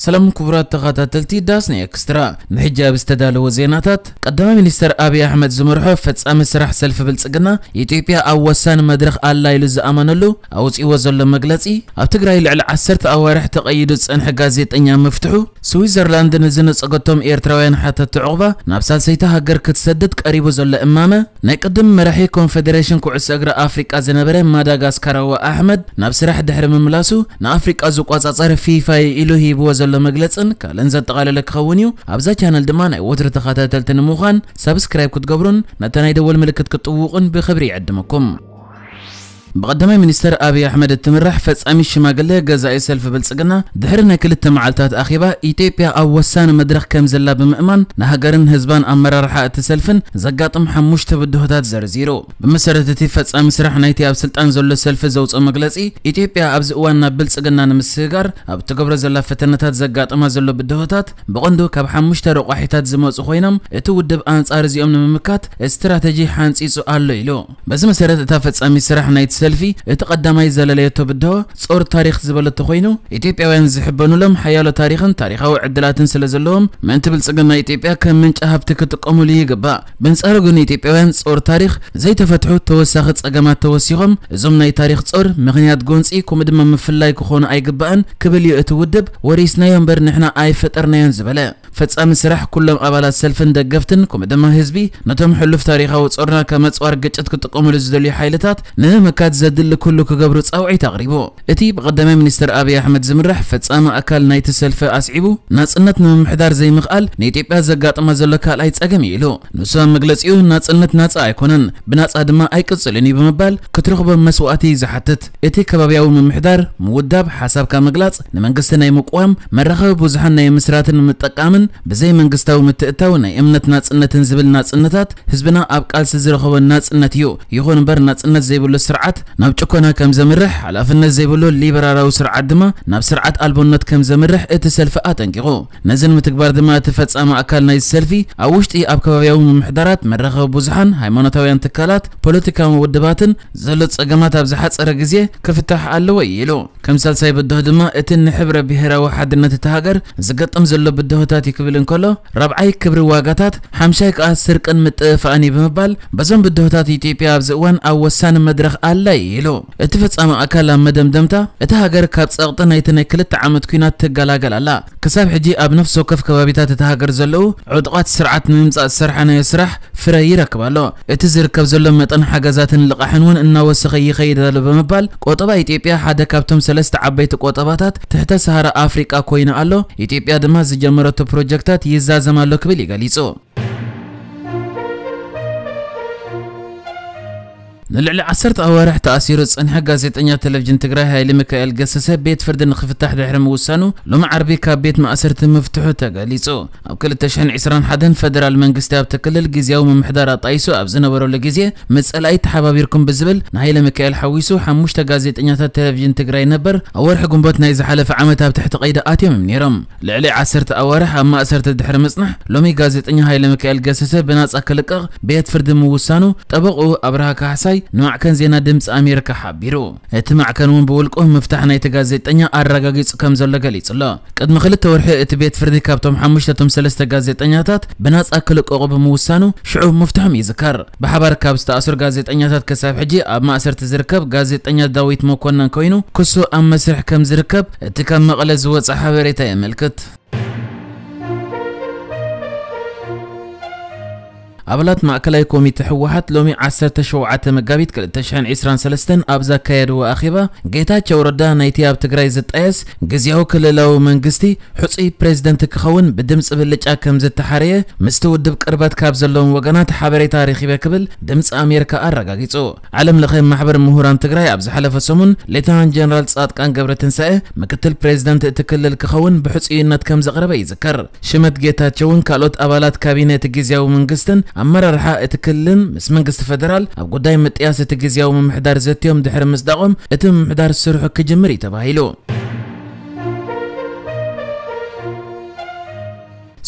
ሰላም ክቡራት ተኸታተልቲ ዳስና ኤክስትራ፣ ንሕጂ ኣብ ዝተዳለወ ዜናታት፣ ቀዳማይ ሚኒስተር ኣብይ ኣሕመድ ዝመርሖ ፈጻሚ ስራሕ ሰልፊ ብልጽግና፣ ኢትዮጵያ ኣብ ወሳኒ መድረኽ ኣላ ኢሉ ዝኣመነሉ ኣውጺእዎ ዘሎ መግለጺ፣ ኣብ ትግራይ ልዕሊ ዓሰርተ ኣዋርሕ ተቐይዱ ዝጸንሐ ጋዜጠኛ ምፍትሑ፣ ስዊዘርላንድ ንዝነጸገቶም ኤርትራውያን ሓተቲ ዑቕባ ናብ ሳልሰይቲ ሃገር ክትሰድድ ቀሪቡ ዘሎ እማመ፣ ናይ ቅድም መራሒ ኮንፈደሬሽን ኩዕሶ እግሪ ኣፍሪቃ ዝነበረ ማዳጋስካራዊ ኣሕመድ ናብ ስራሕ ድሕሪ ምምላሱ፣ ንኣፍሪቃ ዝቆጻጸር ፊፋ ኢሉ ሂብዎ ዘሎ መግለጽን ካልእን ዘጠቓለለ ክኸውን እዩ። ኣብዛ ቻነል ድማ ናይ ወትሩ ተኸታተልቲ ንምዃን ሳብስክራይብ ክትገብሩን ነታ ናይ ደወል ምልክት ክትጥውቑን ብኽብሪ ይዕድመኩም። ብቐዳማይ ሚኒስተር ኣብይ ኣሕመድ እትምራሕ ፈጻሚ ሽማግለ ገዛኢ ሰልፊ ብልጽግና፣ ድሕሪ ናይ ክልተ መዓልታት ኣኼባ፣ ኢትዮጵያ ኣብ ወሳኒ መድረኽ ከም ዘላ ብምእማን፣ ንሃገርን ህዝባን ኣመራርሓ እቲ ሰልፍን ዘጋጥም ሓሙሽተ ብድሆታት ዘርዚሩ። ብመሰረት እቲ ፈጻሚ ስራሕ ናይቲ ኣብ ስልጣን ዘሎ ሰልፊ ዘውፅኦ መግለጺ፣ ኢትዮጵያ ኣብዚ እዋን ናብ ብልጽግና ንምስግጋር ኣብ እትገብሮ ዘላ ፈተነታት ዘጋጥማ ዘሎ ብድሆታት ብቐንዱ ካብ ሓሙሽተ ረቋሒታት ዝመጹ ኮይኖም፣ እቲ ውድብ ኣንጻር እዚኦም ንምምካት ስትራተጂ ሓንጺጹ ኣሎ ኢሉ። በዚ መሰረት፣ እታ ፈጻሚ ስራሕ ናይቲ ሰልፊ፣ እቲ ቀዳማይ ዘለለየቶ ብድሆ ጾር ታሪኽ ዝበለቶ ኮይኑ፣ ኢትዮጵያውያን ዝሕበኑሎም ሓያሎ ታሪኽን ታሪኻዊ ዕድላትን ስለ ዘለዎም፣ ምእንቲ ብልጽግና ኢትዮጵያ ከም ምንጪ ሃብቲ ክጥቀሙሉ ይግባእ። ብንጻሩ ግን፣ ኢትዮጵያውያን ጾር ታሪኽ ዘይተፈትሑ ተወሳኺ ጸገማት ተወሲኾም፣ እዞም ናይ ታሪኽ ጾር ምኽንያት ጎንጺ፣ ከምኡ ድማ ምፍላይ ክኾኑ ኣይግባእን ክብል እዩ እቲ ውድብ። ወሪስናዮ እምበር ንሕና ኣይፈጠርናዮን ዝበለ። ፈጻሚ ስራሕ ኩሎም ኣባላት ሰልፍን ደገፍትን፣ ከምኡ ድማ ህዝቢ፣ ነቶም ሕሉፍ ታሪኻዊ ጾርና ከም ኣጽዋር ግጭት ክጥቀሙሉ ዝደልዩ ሓይልታት ንምምካት ዘድሊ ኩሉ ክገብሩ ጻውዒት ኣቕሪቡ። እቲ ብቐዳማይ ሚኒስትር ኣብይ ኣሕመድ ዝምራሕ ፈጻሚ ኣካል ናይቲ ሰልፊ ኣስዒቡ፣ ናጽነት ንምምሕዳር ዘይምኽኣል ንኢትዮጵያ ዘጋጥማ ዘሎ ካልኣይ ጸገም እዩ ኢሉ። ንሱ ኣብ መግለጺኡ፣ ናጽነት ናጻ ኣይኮነን፣ ብናጻ ድማ ኣይቅጽልን እዩ ብምባል፣ ክትረኽቦ መስዋእቲ እዩ ዝሓትት። እቲ ከባብያዊ ምምሕዳር፣ ምውዳብ፣ ሓሳብካ ምግላጽ፣ ንመንግስቲ ናይ ምቅዋም፣ መራኸቢ ብዙሓን ናይ ምስራትን ምጥቃምን፣ ብዘይ መንግስታዊ ምትእትታው ናይ እምነት ናጽነትን ዝብል ናጽነታት፣ ህዝብና ኣብ ቃልሲ ዝረኸቦ ናጽነት እዩ። ይኹን እምበር፣ ናጽነት ዘይብሉ ስርዓት ናብ ጭኮና ከም ዘምርሕ፣ ሓላፍነት ዘይብሉ ሊበራላዊ ስርዓት ድማ ናብ ስርዓት ኣልቦነት ከም ዘምርሕ እቲ ሰልፊ ኣጠንቂቑ። ነዚ ንምትግባር ድማ እቲ ፈጻሚ ኣካል ናይዚ ሰልፊ ኣብ ውሽጢ ኣብ ከባብያዊ ምምሕዳራት፣ መራኸቢ ብዙሓን፣ ሃይማኖታውያን ትካላት፣ ፖለቲካዊ ውድባትን ዘሎ ጸገማት ኣብ ዝሓጸረ ግዜ ክፍታሕ ኣለዎ እዩ ኢሉ። ከም ሳልሳይ ብድሆ ድማ እቲ ንሕብረ ብሄራዊ ሓድነት እታ ሃገር ዝገጥም ዘሎ ብድሆታት እዩ ክብል እንከሎ፣ ራብዓይ ክብሪ ዋጋታት፣ ሓምሻይ ከኣ ስርቅን ምጥፍፋእን እዩ ብምባል፣ በዞም ብድሆታት ኢትዮጵያ ኣብዚ እዋን ኣብ ወሳኒ መድረኽ ኣላ እዩ ኢሉ። እቲ ፈጻሚ ኣካል ኣብ መደምደምታ፣ እታ ሃገር ካብ ጸቕጢ ናይቲ ናይ ክልተ ዓመት ኲናት ትገላገል ኣላ። ክሳብ ሕጂ ኣብ ነፍሲ ወከፍ ከባቢታት እታ ሃገር ዘለዉ ዕጡቓት ስርዓት ንምምጻእ ዝሰርሓናዮ ስራሕ ፍረ ይረክብ ኣሎ። እቲ ዝርከብ ዘሎ መጠን ሓገዛትን ልቓሕን እውን እናወሰኸ ይኸይድ ኣሎ ብምባል፣ ቆጠባ ኢትዮጵያ ሓደ ካብቶም ሰለስተ ዓበይቲ ቆጠባታት ትሕተ ሰሃራ ኣፍሪቃ ኮይኑ ኣሎ። ኢትዮጵያ ድማ ዝጀመረቶ ፕሮጀክታት ይዛዘም ኣሎ ክብል እዩ ገሊጹ። ንልዕሊ ዓሰርተ ኣዋርሕ ተኣሲሩ ዝጸንሐ ጋዜጠኛ ቴሌቪዥን ትግራይ ሃይለ ሚካኤል ገሰሰ ቤት ፍርዲ ንኽፍታሕ ድሕሪ ምውሳኑ፣ ሎሚ ዓርቢ ካብ ቤት ማእሰርቲ ምፍትሑ ተገሊጹ። ኣብ ክልተ ሽሕን ዕስራን ሓደን ፈደራል መንግስቲ ኣብቲ ክልል ግዝያዊ ምምሕዳር ኣጣይሱ ኣብ ዝነበረሉ ግዜ፣ ምስ ጸላኢ ተሓባቢርኩም ብዝብል ንሃይለ ሚካኤል ሓዊሱ ሓሙሽተ ጋዜጠኛታት ቴሌቪዥን ትግራይ ነበር ኣብ ወርሒ ግንቦት ናይ ዝሓለፈ ዓመት ኣብ ትሕቲ ቀይዲ ኣትዮም እዮም ነይሮም። ልዕሊ ዓሰርተ ኣዋርሕ ኣብ ማእሰርቲ ድሕሪ ምጽናሕ፣ ሎሚ ጋዜጠኛ ሃይለ ሚካኤል ገሰሰ ብናጻ ክልቀቕ ቤት ፍርዲ ምውሳኑ ጠበቕኡ ኣብርሃ ካሕሳይ ንማዕከን ዜና ድምጺ ኣሜሪካ ሓቢሩ። እቲ ማዕከን እውን ብውልቁ ምፍታሕ ናይቲ ጋዜጠኛ ኣረጋጊጹ ከም ዘሎ ገሊጹ ኣሎ። ቅድሚ ክልተ ወርሒ እቲ ቤት ፍርዲ ካብቶም ሓሙሽተ እቶም ሰለስተ ጋዜጠኛታት ብናጻ ክልቀቑ ብምውሳኑ፣ ሽዑ ምፍትሖም ይዝከር። ብሓባር ካብ ዝተኣስሩ ጋዜጠኛታት ክሳብ ሕጂ ኣብ ማእሰርቲ ዝርከብ ጋዜጠኛ ዳዊት መኮነን ኮይኑ፣ ክሱ ኣብ መስርሕ ከም ዝርከብ እቲ ካብ መቐለ ዝወጸ ሓበሬታ የመልክት። ኣባላት ማእከላይ ኮሚቴ ህወሓት ሎሚ ዓሰርተ ሸውዓተ መጋቢት ክልተ ሽሕን ዕስራን ሰለስተን ኣብ ዘካየድዎ ኣኼባ፣ ጌታቸው ረዳ ናይቲ ኣብ ትግራይ ዝጣየስ ግዝያዊ ክልላዊ መንግስቲ ሕጹይ ፕሬዝደንት ክኸውን ብድምጺ ብልጫ ከም ዝተሓረየ፣ ምስቲ ውድብ ቅርበት ካብ ዘለዎም ወገናት ሓበሬታ ረኺበ ክብል ድምጺ ኣሜሪካ ኣረጋጊጹ። ዓለም ለኸ ማሕበር ምሁራን ትግራይ ኣብ ዝሓለፈ ሰሙን ሌተናንት ጀነራል ጻድቃን ገብረትንሳኤ ምክትል ፕሬዝደንት እቲ ክልል ክኸውን ብሕጹይነት ከም ዘቕረበ ይዝከር። ሽመት ጌታቸውን ካልኦት ኣባላት ካቢነ እቲ ግዝያዊ መንግስትን ኣመራርሓ እቲ ክልልን ምስ መንግስቲ ፈደራል ኣብ ጉዳይ ምጥያስ እቲ ግዝያዊ ምምሕዳር ዘትዮም ድሕሪ ምጽዳቖም፣ እቲ ምምሕዳር ስርሑ ክጅምር እዩ ተባሂሉ።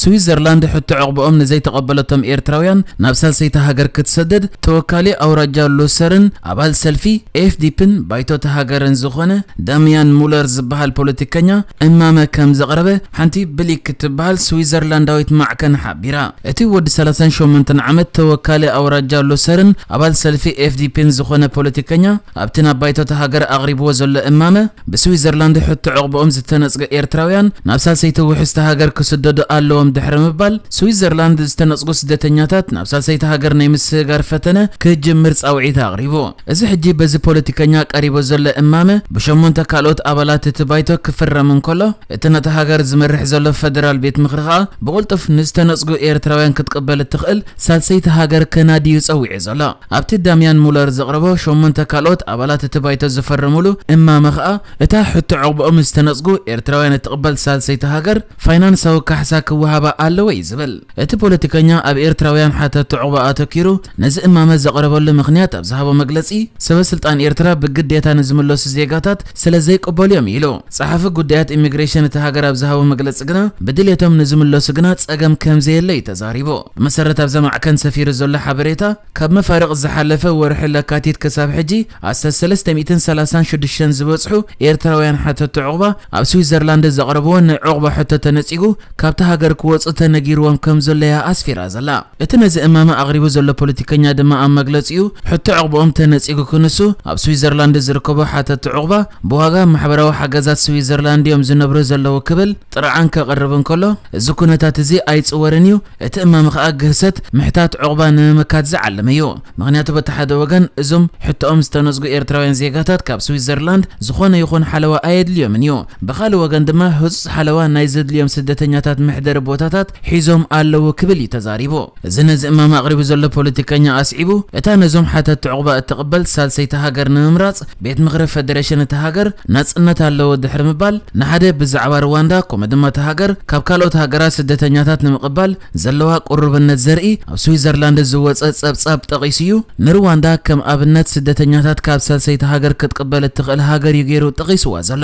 ስዊዘርላንድ ሕቶ ዕቑባኦም ንዘይተቐበለቶም ኤርትራውያን ናብ ሳልሰይቲ ሃገር ክትሰደድ ተወካሊ ኣውራጃ ሉሰርን ኣባል ሰልፊ ኤፍዲፒን ባይቶ እታ ሃገርን ዝኾነ ዳሚያን ሙለር ዝበሃል ፖለቲከኛ እማመ ከም ዘቕረበ ሓንቲ ብሊክ እትበሃል ስዊዘርላንዳዊት ማዕከን ሓቢራ። እቲ ወዲ ሰላሳን ሸሞንተን ዓመት ተወካሊ ኣውራጃ ሉሰርን ኣባል ሰልፊ ኤፍዲፒን ዝኾነ ፖለቲከኛ ኣብቲ ናብ ባይቶ እታ ሃገር ኣቕሪብዎ ዘሎ እማመ ብስዊዘርላንድ ሕቶ ዕቑባኦም ዝተነጽገ ኤርትራውያን ናብ ሳልሰይቲ ውሕስቲ ሃገር ክስደዱ ኣለዎም ድሕሪ ምባል፣ ስዊዘርላንድ ዝተነጽጉ ስደተኛታት ናብ ሳልሰይቲ ሃገር ናይ ምስጋር ፈተነ ክጅምር ጻውዒት ኣቕሪቡ። እዚ ሕጂ በዚ ፖለቲከኛ ቀሪቡ ዘሎ እማመ ብሸሞንተ ካልኦት ኣባላት እቲ ባይቶ ክፍረም እንከሎ፣ እቲ ነቲ ሃገር ዝመርሕ ዘሎ ፈደራል ቤት ምኽሪ ከኣ ብቕልጡፍ ንዝተነጽጉ ኤርትራውያን ክትቅበል እትኽእል ሳልሰይቲ ሃገር ከናድዩ ጸዊዑ ዘሎ። ኣብቲ ዳሚያን ሙለር ዘቕረቦ ሸሞንተ ካልኦት ኣባላት እቲ ባይቶ ዝፈረሙሉ እማመ ከኣ፣ እታ ሕቶ ዕቑባኦም ዝተነጽጉ ኤርትራውያን እትቕበል ሳልሰይቲ ሃገር ፋይናንሳዊ ካሕሳ ክወሃባ ኣለዎ እዩ ዝብል። እቲ ፖለቲከኛ ኣብ ኤርትራውያን ሓተቲ ዕቑባ ኣተኪሩ ነዚ እማመ ዘቕረበሉ ምኽንያት ኣብ ዝሃቦ መግለጺ፣ ሰበ ስልጣን ኤርትራ ብግዴታ ንዝምለሱ ዜጋታት ስለ ዘይቅበሉ እዮም ኢሉ። ጸሓፊ ጉዳያት ኢሚግሬሽን እቲ ሃገር ኣብ ዝሃቦ መግለጺ ግና፣ ብድሌቶም ንዝምለሱ ግና ጸገም ከም ዘየለ እዩ ተዛሪቡ። ብመሰረት ኣብዛ ማዕከን ሰፊሩ ዘሎ ሓበሬታ፣ ካብ መፋርቕ ዝሓለፈ ወርሒ ለካቲት ክሳብ ሕጂ ኣስታት ሰለስተ ሚእትን ሰላሳን ሽዱሽተን ዝበጽሑ ኤርትራውያን ሓተቲ ዕቑባ ኣብ ስዊዘርላንድ ዘቕረብዎ ናይ ዕቑባ ሕቶ ተነጺጉ ካብታ ሃገር ክወጹ ተነጊርዎም ከም ዘሎ እያ ኣስፊራ ዘላ። እቲ ነዚ እማመ ኣቕሪቡ ዘሎ ፖለቲከኛ ድማ ኣብ መግለጺኡ፣ ሕቶ ዕቑባኦም ተነጺጉ ክንሱ ኣብ ስዊዘርላንድ ዝርከቡ ሓተቲ ዕቑባ ብዋጋ ማሕበራዊ ሓገዛት ስዊዘርላንድ እዮም ዝነብሩ ዘለዉ ክብል ጥርዓን ከቕርብ እንከሎ፣ እዚ ኩነታት እዚ ኣይጽወርን እዩ፣ እቲ እማመ ከኣ ግህሰት ምሕታት ዕቑባ ንምምካት ዝዓለመ እዩ። ምኽንያቱ በቲ ሓደ ወገን እዞም ሕቶኦም ዝተነጽጉ ኤርትራውያን ዜጋታት ካብ ስዊዘርላንድ ዝኾነ ይኹን ሓለዋ ኣየድልዮምን እዩ። ብኻልእ ወገን ድማ ህጹጽ ሓለዋ ናይ ዘድልዮም ስደተኛታት መሕደሪ ቦታታት ሒዞም ኣለዉ ክብል እዩ ተዛሪቡ። እዚ ነዚ እማመ ኣቕሪቡ ዘሎ ፖለቲከኛ ኣስዒቡ፣ እታ ነዞም ሓተቲ ዕቑባ እትቕበል ሳልሰይቲ ሃገር ንምምራጽ ቤት ምኽሪ ፈደሬሽን እቲ ሃገር ናጽነት ኣለዎ ድሕሪ ምባል፣ ንሓደ ብዛዕባ ሩዋንዳ ከምኡ ድማ እታ ሃገር ካብ ካልኦት ሃገራት ስደተኛታት ንምቕባል ዘለዋ ቅሩብነት ዘርኢ ኣብ ስዊዘርላንድ ዝወጸ ጸብጻብ ጠቒሱ እዩ። ንሩዋንዳ ከም ኣብነት ስደተኛታት ካብ ሳልሰይቲ ሃገር ክትቅበል እትኽእል ሃገር እዩ ገይሩ ጠቒስዋ ዘሎ።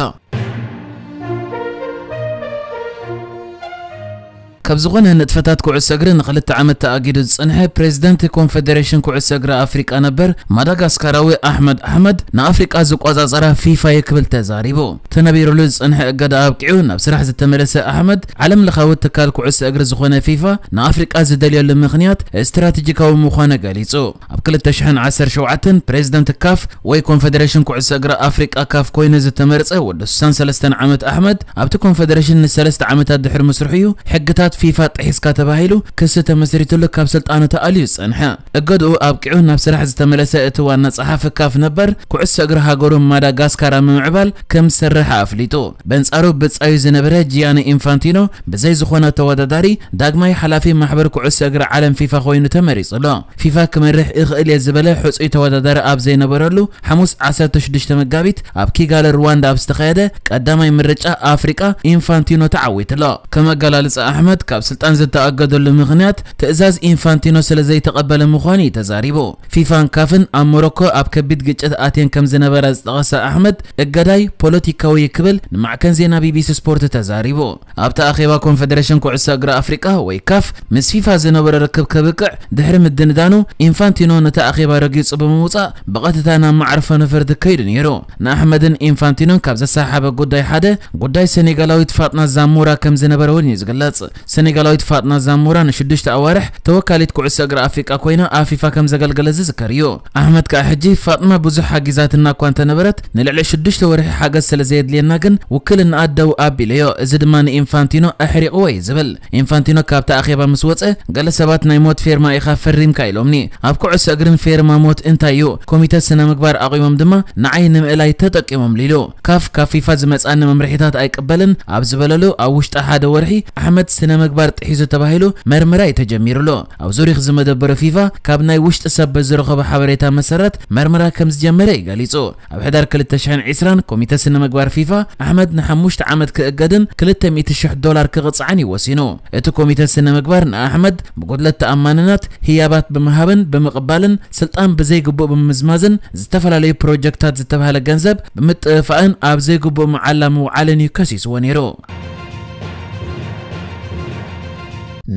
ካብ ዝኾነ ንጥፈታት ኩዕሶ እግሪ ንኽልተ ዓመት ተኣጊዱ ዝጸንሐ ፕሬዝደንት ኮንፌዴሬሽን ኩዕሶ እግሪ ኣፍሪቃ ነበር ማዳጋስካራዊ ኣሕመድ ኣሕመድ ንኣፍሪቃ ዝቆጻጸራ ፊፋ እዩ ክብል ተዛሪቡ። ተነቢሩሉ ዝጸንሐ እገዳ ኣብቂዑ ናብ ስራሕ ዝተመለሰ ኣሕመድ፣ ዓለም ለኻዊ ትካል ኩዕሶ እግሪ ዝኾነ ፊፋ ንኣፍሪቃ ዝደልየሉ ምኽንያት ስትራቴጂካዊ ምዃኑ ገሊጹ። ኣብ ክልተ ሽሕን ዓሰርተ ሸውዓተን ፕሬዝደንት ካፍ ወይ ኮንፌዴሬሽን ኩዕሶ እግሪ ኣፍሪቃ ካፍ ኮይኑ ዝተመርጸ ወዲ ስሳን ሰለስተን ዓመት ኣሕመድ ኣብቲ ኮንፌዴሬሽን ንሰለስተ ዓመታት ድሕሪ ምስርሑ እዩ ሕግታት ፊፋ ጥሒስካ ተባሂሉ ክሲ ተመስሪትሉ ካብ ስልጣኑ ተኣልዩ ዝጸንሐ። እገድኡ ኣብቂዑ ናብ ስራሕ ዝተመለሰ እቲ ዋና ጸሓፊ ካፍ ነበር ኩዕሶ እግሪ ሃገሩ ማዳጋስካር ኣብ ምምዕባል ከም ዝሰርሕ ኣፍሊጡ። በንጻሩ ብጻዩ ዝነበረ ጂያኒ ኢንፋንቲኖ ብዘይ ዝኾነ ተወዳዳሪ ዳግማይ ሓላፊ ማሕበር ኩዕሶ እግሪ ዓለም ፊፋ ኮይኑ ተመሪጹ ኣሎ። ፊፋ ክመርሕ እኽእል እየ ዝበለ ሕጹይ ተወዳዳሪ ኣብ ዘይነበረሉ፣ ሓሙስ ዓሰርተ ሽዱሽተ መጋቢት ኣብ ኪጋሊ ሩዋንዳ ኣብ ዝተኻየደ ቀዳማይ ምርጫ ኣፍሪቃ ኢንፋንቲኖ ተዓዊቱ ኣሎ። ከም ኣገላልጻ ኣሕመድ፣ ካብ ስልጣን ዝተኣገደሉ ምኽንያት ትእዛዝ ኢንፋንቲኖ ስለ ዘይተቐበለ ምዃኑ እዩ ተዛሪቡ። ፊፋን ካፍን ኣብ ሞሮኮ ኣብ ከቢድ ግጭት ኣትየን ከም ዝነበራ ዝጠቐሰ ኣሕመድ፣ እገዳይ ፖለቲካዊ እዩ ክብል ንማዕከን ዜና ቢቢሲ ስፖርት ተዛሪቡ። ኣብቲ ኣኼባ ኮንፌዴሬሽን ኩዕሶ እግሪ ኣፍሪቃ ወይ ካፍ ምስ ፊፋ ዝነበሮ ርክብ ከብቅዕ ድሕሪ ምድንዳኑ፣ ኢንፋንቲኖ ነቲ ኣኼባ ረጊጹ ብምውጻእ ብቐጥታ ናብ መዓርፎ ነፈርቲ ከይዱ ነይሩ። ንኣሕመድን ኢንፋንቲኖን ካብ ዘሰሓሓበ ጉዳይ ሓደ፣ ጉዳይ ሰኔጋላዊት ፋጥና ዛሞራ ከም ዝነበረ እውን እዩ ዝግለጽ። ሰኔጋላዊት ፋጥና ዛሞራ ንሽዱሽተ ኣዋርሕ ተወካሊት ኩዕሶ እግሪ ኣፍሪቃ ኮይና ኣብ ፊፋ ከም ዘገልገለት ዝዝከር እዩ። ኣሕመድ ከኣ ሕጂ፣ ፋጥማ ብዙሕ ሓጊዛትና እኳ እንተነበረት፣ ንልዕሊ ሽዱሽተ ወርሒ ሓገዝ ስለ ዘየድልየና ግን ውክልናኣ ደው ኣቢለዮ፣ እዚ ድማ ንኢንፋንቲኖ ኣሕሪቕዎ እዩ ዝብል። ኢንፋንቲኖ ካብቲ ኣኼባ ምስ ወጸ፣ ገለ ሰባት ናይ ሞት ፌርማ ኢኻ ፈሪምካ ኢሎምኒ። ኣብ ኩዕሶ እግርን ፌርማ ሞት እንታይ እዩ? ኮሚተ ስነ ምግባር ኣቑሞም ድማ ንዓይ ንምእላይ ተጠቂሞምሉ ኢሉ። ካፍ ካብ ፊፋ ዝመጻኒ መምርሒታት ኣይቅበልን ኣብ ዝበለሉ ኣብ ውሽጢ ሓደ ወርሒ ኣሕመድ ስነ ምግባር ጥሒሱ ተባሂሉ መርመራ እዩ ተጀሚሩሉ። ኣብ ዙሪክ ዝመደበሩ ፊፋ ካብ ናይ ውሽጢ ሰብ ብዝረኸቦ ሓበሬታ መሰረት መርመራ ከም ዝጀመረ እዩ ገሊጹ። ኣብ ሕዳር ክልተ ሽሕን ዕስራን ኮሚተ ስነ ምግባር ፊፋ ኣሕመድ ንሓሙሽተ ዓመት ክእገድን ክልተ ሚእቲ ሽሕ ዶላር ክቕጻዕን እዩ ወሲኑ። እቲ ኮሚተ ስነ ምግባር ንኣሕመድ ብጉድለት ተኣማንነት ህያባት ብምሃብን ብምቕባልን ስልጣን ብዘይግቡእ ብምምዝማዝን ዝተፈላለዩ ፕሮጀክታት ዝተባህለ ገንዘብ ብምጥፍፋእን ኣብ ዘይግቡእ መዓላ ምውዓልን እዩ ከሲስዎ ነይሩ።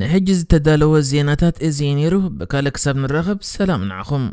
ንሕጂ ዝተዳለወ ዜናታት እዚ ነይሩ። ብካልእ ክሳብ ንራኸብ ሰላም ንዓኹም።